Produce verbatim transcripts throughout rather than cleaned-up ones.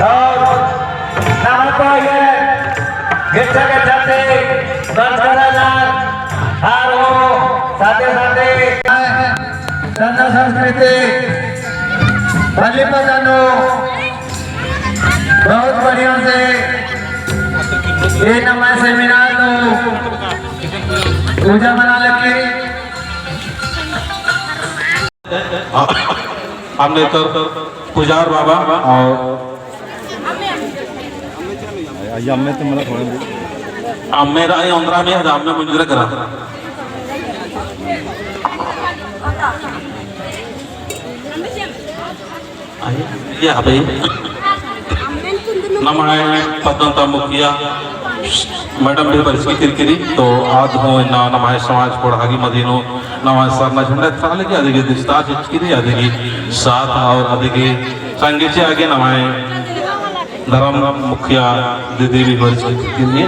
और नमन पाए गेच्छा गेच्छा ती बरचका रअनर, और हूँ साथे साथे सरना संस्कृति पल्ली पद्दा नू बहुत बढ़िया से ई नम्है seminar नू पूजा मना लगी। हमने तो पुजार बाबा और अम्मे तो मला थोड़ा अम्मे रही ओन्द्रा में, अम्मे मंजूर करा। आइए, ये आप आइए। नम्है पद्दा ता मुखिया madam भी बरचकी केरकी रई, तो आद हूँ इन्ना नम्है समाज कोड़हागी मझी नू नम्है सरना झंडा एथरा लगी, अदिगे दिस्ता चिचकी रई, अदिगे साथ और अदिगे संगे चिआ गे नम्है धर्म मुखिया दीदी भी बरचकी रई।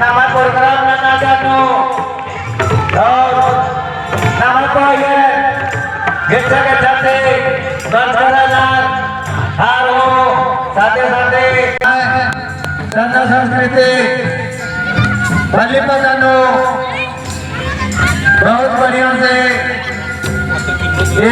नम्है program नना जानो। और नम्है पाहियर गेच्छा गेच्छा ती बरचका रअनर, और हूँ साथे साथे सरना संस्कृति पल्ली पद्दा नू बहुत बढ़िया से ये